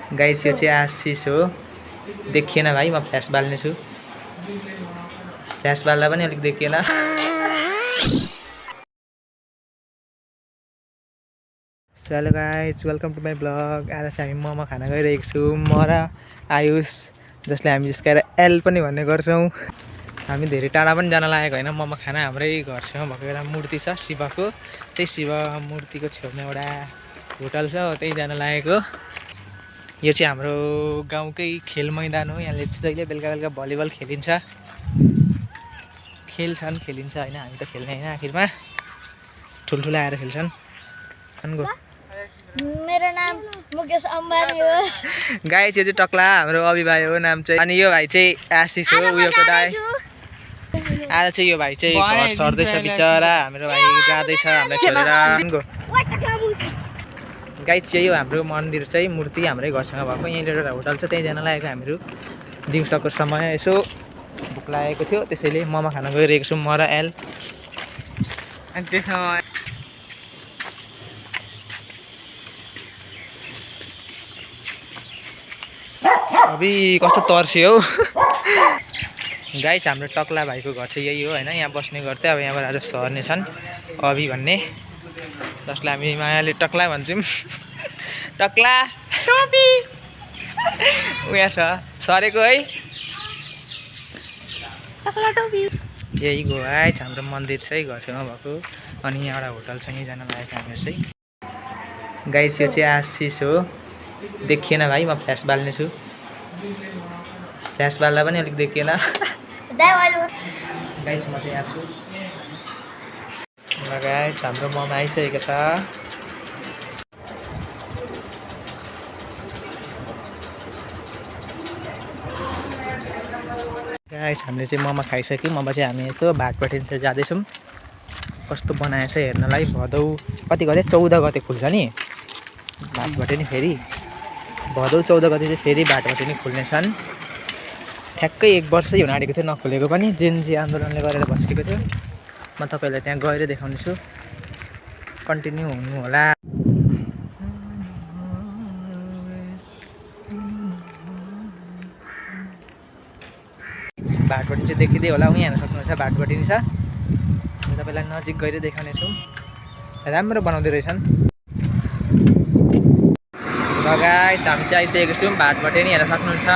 Guys यो चाहिँ आशिष हो। देखिएन भाइ, म फ्ल्यास बाल्ने छु। फ्ल्यास बाल्दा पनि अलिक देखिएन। So hello guys, welcome to my vlog. आज चाहिँ हामी मोमो खाना गइरहेको छु, म र आयुष, जसले हामी जिस्काएर एल पनि भन्ने गर्छौँ। हामी धेरै टाढा पनि जान लागेको होइन मोमो खाना। हाम्रै घर छेउमा भएको एउटा मूर्ति छ शिवको, त्यही शिव मूर्तिको छेउमा एउटा होटल छ, त्यही जान लागेको। यो चाहिँ हाम्रो गाउँकै खेल मैदान हो। यहाँले जहिले बेलुका बेलुका भलिबल खेलिन्छ, खेलिन्छ होइन, हामी त खेल्ने होइन, आखिरमा ठुल्ठुला आएर खेल्छन्। अनको मेरो नाम मुकेश अम्बानी हो। गाई चाहिँ टक्ला हाम्रो अभिभाइ हो नाम चाहिँ। अनि यो भाइ चाहिँ आशिष हो, उयोको दाइ। आज चाहिँ यो भाइ चाहिँ घर सर्दैछ बिचरा, हाम्रो भाइ जाँदैछ हामीलाई छोडेर। गाई चाहिँ यो हाम्रो मन्दिर चाहिँ मूर्ति हाम्रै घरसँग भएको, यहीँनिर एउटा होटल छ, त्यहीँ जान लागेको हामीहरू। दिउँसोको समय यसो भोक लागेको थियो, त्यसैले मोमो खान गइरहेको छु म र एल। अनि त्यसमा अभी कस्तो तर्सियो हौ। गाइस हाम्रो टक्ला भाइको घर चाहिँ यही हो होइन, यहाँ बस्ने गर्थ्यो। अब यहाँबाट आज सर्ने छन् अभि भन्ने, जसलाई हामी मायाले टक्ला भन्छौँ। टक्ला टोपी उहाँ छ सरेको है, टक्ला टोपी। यही गो है हाम्रो मन्दिर चाहिँ घर छेउमा भएको। अनि यहाँ एउटा होटल छ, यहीँ जान लागेको हामीहरू चाहिँ। गाइस यो चाहिँ आशिष हो। देखिएन भाइ, म फ्ल्यास बाल्ने छु। फ्ल्यास बाल्दा पनि अलिक देखिएन। गाइस म चाहिँ यहाँ छु। गाइस हाम्रो मोमो आइसकेको छ। गाइस हामीले चाहिँ मोमो खाइसक्यौँ। अब चाहिँ हामी यस्तो भाटपट्टि चाहिँ जाँदैछौँ। कस्तो बनाएछ हेर्नलाई। भदौ कति गते 14 गते खुल्छ नि भाटपट्टि नि। फेरि भदौ 14 गते चाहिँ फेरि भाटपट्टि नि खुल्ने छन्। ठ्याक्कै 1 वर्षै हुन आँटेको थियो नखुलेको पनि, जेएनजी आन्दोलनले गरेर बसेको थियो। म तपाईँलाई त्यहाँ गएर देखाउने छु, कन्टिन्यू हुनु होला। भाटपट्टि चाहिँ देखिँदै होला, उहीँ हेर्न सक्नुहुन्छ भाटपट्टि नि छ। तपाईँलाई नजिक गएर देखाउने छु, राम्रो बनाउँदै रहेछन्। र गाइस हामी चाहिँ आइसकेको छौँ भाटपट्टि नि, हेर्न सक्नुहुन्छ।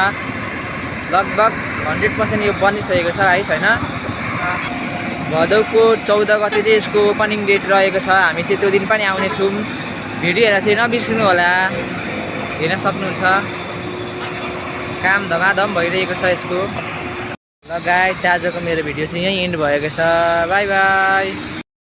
लगभग 100% यो बनिसकेको छ है, छैन। भदौको 14 गते चाहिँ यसको ओपनिङ डेट रहेको छ। हामी चाहिँ त्यो दिन पनि आउनेछौँ। भिडियो हेरेर चाहिँ नबिर्सिनु होला, हेर्न सक्नुहुन्छ। काम धमाधम भइरहेको छ यसको। ल गाइस आजको मेरो भिडियो चाहिँ यहीँ एन्ड भएको छ। By by.